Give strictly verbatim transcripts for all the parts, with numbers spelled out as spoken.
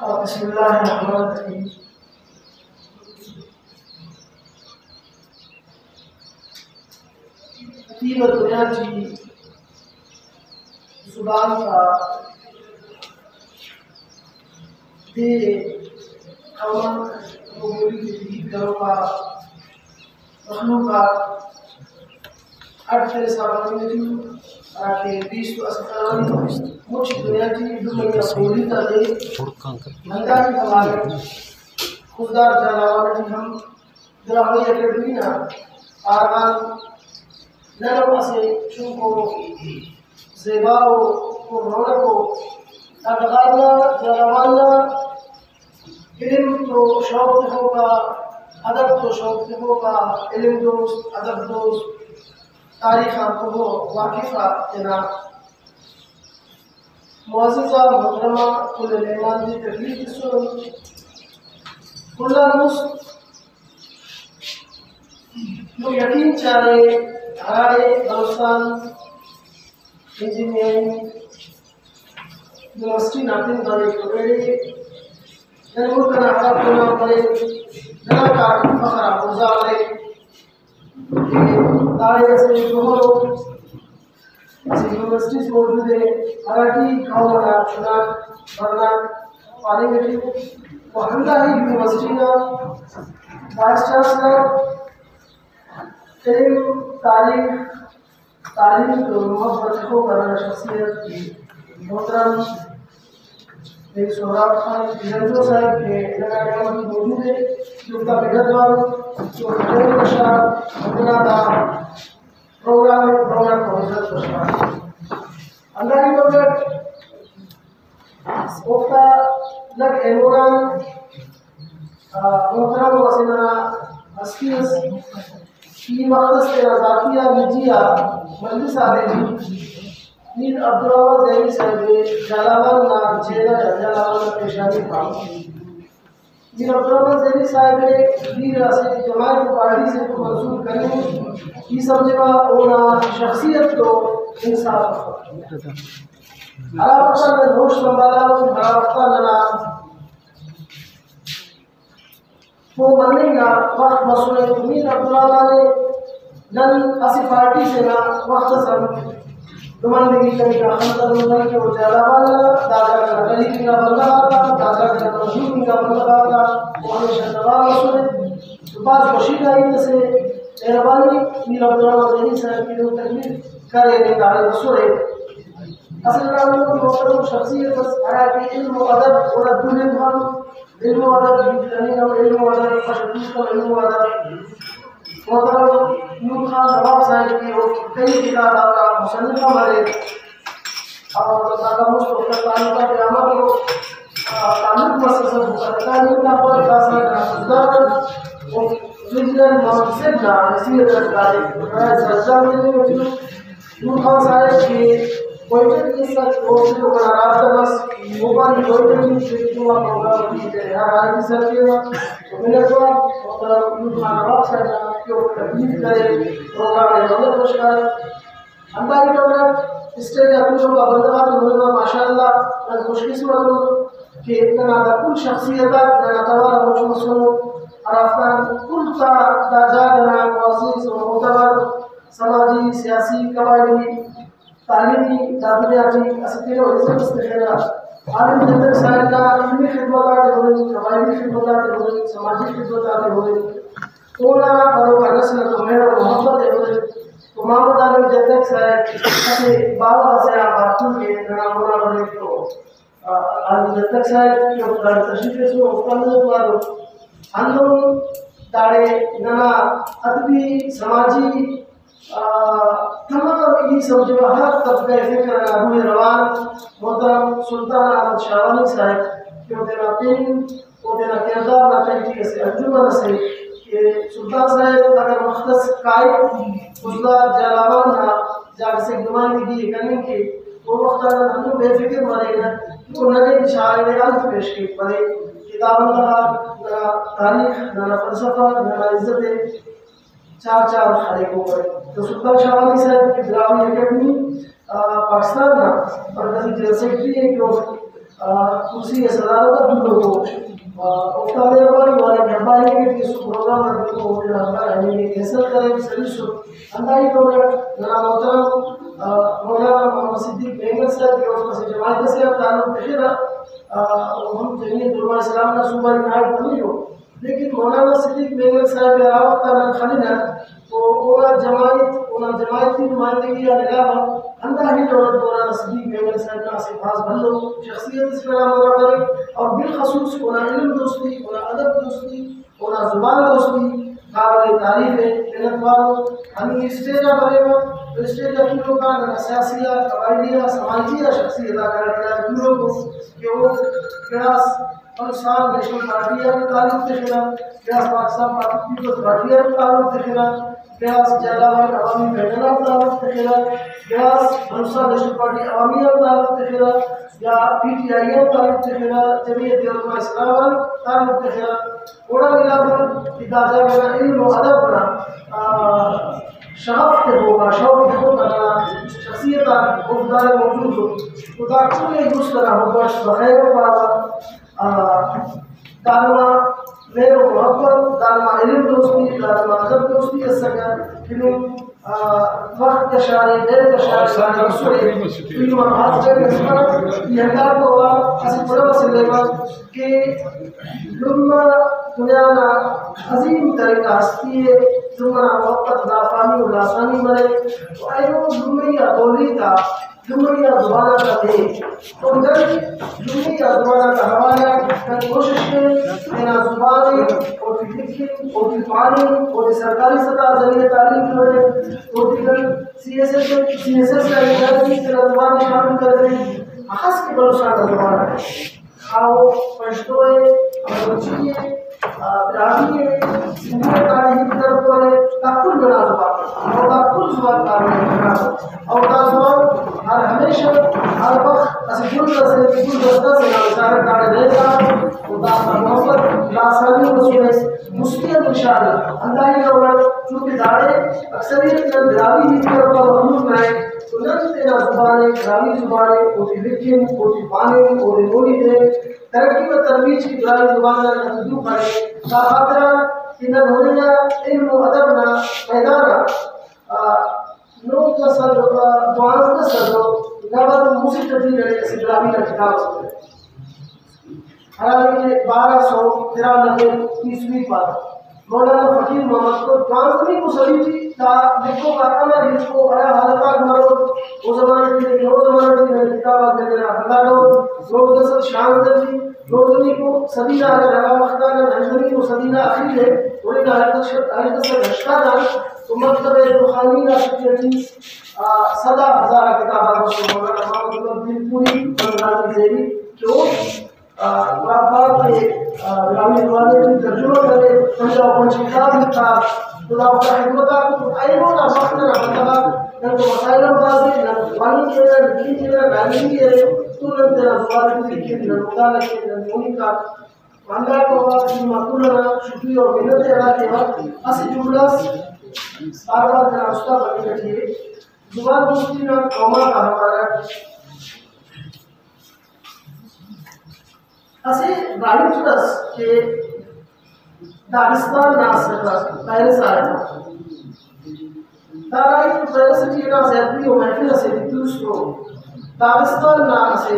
بسم اللہ الرحمن الرحیم۔ تیبہ دنیا ٹی زبان تا دے قوم آک بولی تے ہیت کروکا مخلوق آک اڈ ترسا بننگ ٹی، ہراکہ بیست و اسہ فروری مچ دنیا ٹی لمہ نا بولی تا دے ہنداہی حوالہ اٹ خضدار جھالاوان ٹی ہم براہوئی اکیڈمی نا آرمان نن اسہ چنکو زیبا ءُ پر رونق ءُ دا ڈغار نا جھالاوان نا علم تو شوق تخوک آ، ادب تو شوق تخوک آ، علم دوست، ادب دوست، تاریخ آن کبو واقف آ تینا معزز آ محترم آ کل مہمان تے تکلیف تسن۔ کل آن مست نم یقین چارے ہراڑے بلوچستان انجینئرنگ یونیورسٹی نا پن بریک تو ایڑے نن ملک ئنا ہرا پروگرام بریک، ننا کار فخر آ بڑزا مریک کہ داڑے اسہ جوہرو اسہ یونیورسٹی موجود ءِ، ہراٹی قوم ئنا چناک ورناک پاننگ ٹی ءِ۔ و ہندا ہی یونیورسٹی نا وائس چانسلر، علم، تاریخ، تعلیم تو محبت تخوک آ ننا شخصیت محترم میر سہراب خان گلنگو صاحب کہ ننا ٹائم ٹی موجود ءِ، اوفتا منت وار اُن کہ او خدمت بخشا، ہندنا دا پروگرام ءِ، پروگرام کو عزت بخشا۔ ہنداہی وخت اوفتا لک ایلو آن، آ، محترم اسہ ننا ہستی اس، ای وخت اس تینا ذاتی آ نجی آ مجلس آتے ٹی میر عبدالرحمن زہری صاحب ءِ جھالاوان نا چہرہ یا جھالاوان نا پیشانی پاک۔ میر عبدالرحمن زہری صاحب ءِ میر اسہ جماعت و پارٹی سے تو منسوب کننگ، ای سمجھبا اونا شخصیت تو انصاف افک۔ ہرا وخت آ نن ہوش سنبھالان، ہرا وخت آ ننا پہہ مننگ نا وخت مسنے۔ میر عبدالرحمن ءِ نن اسہ پارٹی تینا وخت اس ہم نمائندگی کننگ آ خنتنن، بلکہ او جھالاوان نا دا جاگہ نا خلیق انگا بندغ آتا، دا جاگہ نا مظلوم انگا بندغ آتا او ہمیشہ توار مسنے۔ تو بھاز خوشی نا ہیت اسے، مہربانی میر عبدالرحمن زہری صاحب کہ نم تکلیف کرے نے داڑے مسنے۔ اسہ ننا ہندن محترم شخصیت اس ہراکہ علم و ادب گڑا دن ہم علم و ادب ہیت کننگ ہم علم و ادب، بشخصوص ہم علم و ادب۔ محترم نور خان نواب صاحب کہ او کئی کتاب آتا مصنف ہم ارے۔ اور داکا مست اوفتا تعلقات عامہ تو، آ، تعلق مسسہ، تعلق نا پد داسہ نا خضدار او فضل محمد صاحب نا حیثیت اٹ داڑے برائے سرجم تننگ ٹی۔ نور خان صاحب کہ کوئٹہ ٹی اس اٹ اوفتے تو کنا رابطہ مس، اوپار کوئٹہ ٹی تننگا پروگرام ٹی تینے ہر حال ٹی سر کیوہ۔ تو منت وار محترم نور خان نواب صاحب نا کہ او تکلیف کرے، پروگرام ءِ منت وش کرے۔ ہنداہی ڈول آ اسٹیج آ تولوکا بندغ آتے ہننگا، ماشاءاللہ نن خوش قسمت ان کہ ننا دا کل شخصیت آک ننا توار آ مچ مسنو، ہرافتان کل تا دا جاگہ نا معزز و معتبر سماجی، سیاسی، قبائلی، تعلیمی دا دنیا ٹی اسہ تینو عزت اس تخرہ۔ عالم جدگ صاحب نا علمی خدمت آتے ہنن، قبائلی خدمت آتے ہنن، سماجی خدمت آتے ہنن، اونا بروکا نسل تو مہر و محبت ءِ ہنن۔ تو محمد عالم جدگ صاحب اسہ باوہ غا سے آ باتون کہ ننا مونا بریک تو، آ، عالم جدگ صاحب کہ اوفتا تشریف ایسر، اوفتا منت وار۔ ہندن داڑے ننا ادبی، سماجی، آ، تمام ای سمجھوہ ہر طبقہ فکر انا روح روان محترم سلطان احمد شاہوانی صاحب کہ او تینا پن، او تینا کردار نا تہٹی اسہ انجمن اسے کہ سلطان صاحب اگر وخت اس کائک، خضدار جھالاوان نا جاگہ سے نمائندگی ءِ کننگ کے، او وخت آ نن ہندن بے فکر مرینہ کہ او ننے شاعر ءِ انت پیش کیک، ولے کہ دا بندغ آک ننا تاریخ، ننا فلسفہ، ننا عزت ءِ چار چار خلیکو ءِ۔ تو سلطان شاہوانی صاحب کہ براہوئی اکیڈمی، آ، پاکستان نا مرکزی جنرل سیکرٹری ءِ، کہ او آ، کرسی ءِ صدارت آ تولوکو، آ، اوفتا مہربانی مالک ڈبہ آنی کہ اسہ پروگرام نا تولوکو، اوفتے نا ہمراہ آنی کہ کینسل کرے، سلیسر۔ ہندا ہی دور اٹ ننا محترم، آ، مولانا محمد صدیق مینگل صاحب کہ اوفک اسہ جماعت اسے آن تعلق تخرہ، آ، او ہم جمعیت علماء اسلام نا صوبائی نائب بننگ ءِ۔ لیکن مولانا صدیق مینگل صاحب ءِ ہرا وخت آ نن خننہ تو اونا جماعت، اونا جماعتی نمائندگی آن علاوہ ہندا ہیت اٹ مولانا صدیق مینگل صاحب نا اسہ بھاز بھلو شخصیت اسے ننا مون آ بریک، اور بالخصوص اونا علم دوستی، اونا ادب دوستی، اونا زبان دوستی قابل تعریف ءِ، منت وار ءُ۔ ہندا اسٹیج آ بریوہ تو اسٹیج آ تولوک آ ننا سیاسی آ، قبائلی آ، سماجی آ شخصیت آک ہرا ٹائم تولوکو کہ او گڑاس بلوچستان نیشنل پارٹی آن تعلق تخرہ، گڑاس پاکستان پیپلز پارٹی آن تعلق تخرہ، گڑاس جھالاوان عوامی فیڈرل آن تعلق تخرہ، گڑاس بلوچستان نیشنل پارٹی عوامی آن تعلق تخرہ، یا پی ٹی آئی آن تعلق تخرہ، جمعیت علماء اسلام آن تعلق تخرہ۔ اوڑان علاوہ کہ دا جاگہ نا علم و ادب نا، آ، شغف تخوک آ، شوق تخوک آ ننا شخصیت آک اوفتا موجود ءُ۔ تو دا کل ءِ است انا حب اٹ بخیر و پاوہ۔ آ، دا نما مہر و محبت، دا نما علم دوستی، دا نما ادب دوستی ئسکہ کہ نم، آ، وخت کشارے، دیر کشارے، داڑے بسرے، ای نما بھاز جنگ ئس مریک۔ ای ہنداڑتو اوار اسہ پڑو ئس الیوہ کہ لمہ دنیا نا عظیم ترین ہستی ءِ، لمہ نا محبت لافانی و لاسانی مریک۔ و اینو لمئی آ بولی تا، لمئی آ زبان آتا دے۔ تو نن لمئی آ زبان آتا حوالہ اٹ نن کوشش کین تینا زبان ءِ اوٹی لکھن، اوٹی پانن، اوٹی سرکاری سطح آ ذریعہ تعلیم تمنے، اوٹی نن C S S, C S S نا ادارہ ٹی تینا زبان ءِ شامل کرفین، ہخس کہ بلوچستان نا زبان ءِ۔ او پشتو ءِ، بلوچی ءِ، آ، براہوئی ءِ، سندھی ءِ داڑے ہیت کرفونے، دا کل ننا زبان ءِ۔ او دا کل زبان کاریم ءِ۔ او دا زبان ہر ہمیشہ، ہر وخت اسہ گل ئسے، گلدستہ ئسے نا مثال اٹ داڑے رہینگا۔ او دافتا محبت لاسانی مسنے۔ مستی ان شاء اللہ۔ ہندا ہی ڈول اٹ چونکہ داڑے اکثریت نن براہوئی ہیت کرفا مخلوق نئے، تو نن تینا زبان ءِ، براہوئی زبان ءِ، اوٹی لکھن، اوٹی پانن، اوٹی مونی تین، ترقی و ترویج کہ براہوئی زبان نا نتیجو خلے۔ دا خاطران کہ نن ہننگ آ علم و ادب نا میدان آ، آ، نوزدہ سد و، آ، دوانزدہ سد و نود و مسٹ ٹی ننے اسہ براہوئی نا کتاب اس ملک۔ ہراڑے کہ بارہ سو ترانوے عیسوی پارہ۔ مولانا فقیر محمد تو پانزدہمیکو صدی ٹی دا لکھوک آک امر لکھو، ہرا حالت آک مرور، او زمانہ ٹی لیکن او زمانہ ٹی ننے کتاب آک لکھرہ۔ ہندا ڈول نوزدہ سد شانزدہ ٹی، نوزدہمیکو صدی نا اگر ہرا وخت آ نن ہژدہمیکو صدی نا اخیر ءِ، ہندا ہژدہ سد، ہژدہ سد ہشتاد آن تو مکتبہ رخانی نا اسٹی ٹی، آ، صدا ہزار آ کتاب آک مسر۔ مولانا محمد عمر دین پوری، مولانا ناظم زیری، کہ او آ، گڑا پاک کہ، آ، براہوئی زبان ٹی ترجمہ کرے، پنجاہ و پنچ کتاب لکھا، تو دا اوفتا خدمت آک، اینو نا وخت انا بندغ آک، نن تو وسائل ہم بھاز ءِ، نن خواننگ کینہ، لکھنگ کینہ، رائٹنگ ارے، تو نن تینا زبان ٹی لکھن، نن مطالعہ کین، نن مونی کان۔ ہندا تو اوار نما کل انا شکریہ و منت ءِ ادا کیوہ۔ اسہ جملہ اس بار بار تینا استاد مننگ ٹی ءِ، زبان دوستی نا قوم آتا حوالہ اسہ راہی تس کہ داغستان نا اسہ پیرس آ، دا راہی تو پیرس ٹی انا اسہ ادبی و محفل اسے ٹی توس تو داغستان نا اسہ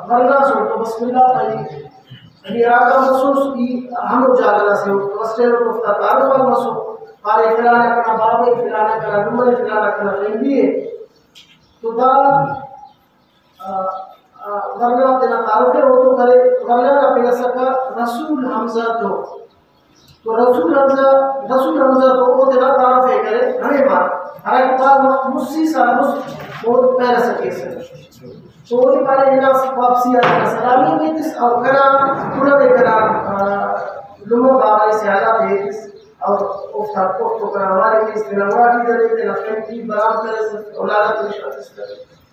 ورنا سو تو بسم اللہ پائی، یعنی اراکان بسوس ای ہمو جاگہ نا سے تو بس ٹیم تو اوفتا تعارف آک مسو، پارے فلانا کنا بابے، فلانا کنا لمہ، فلانا کنا فیملی ءِ۔ تو دا آ، آ، ورنا تینا تعارف ءِ اوڑتون کرے۔ ورنا نا پن ئسکہ رسول حمزہ تو۔ تو رسول حمزہ، رسول حمزہ تو او تینا تعارف ءِ کرے، ہمے پارہ، ہراکہ بھاز وخت مستی سال مست او پیرس ءِ کیسہ۔ تو اودے پارے ہناس واپسی آ تینا سلامی ہم ایتس اور کنا کل ءِ کنا، آ، لمہ بابا ءِ سیالا تے ایتس اور اوفتا اوفتو کنا حوالے کیس، تینا اراٹی درے، تینا فیملی برام کریس، اولاد آتے شاتس کرے۔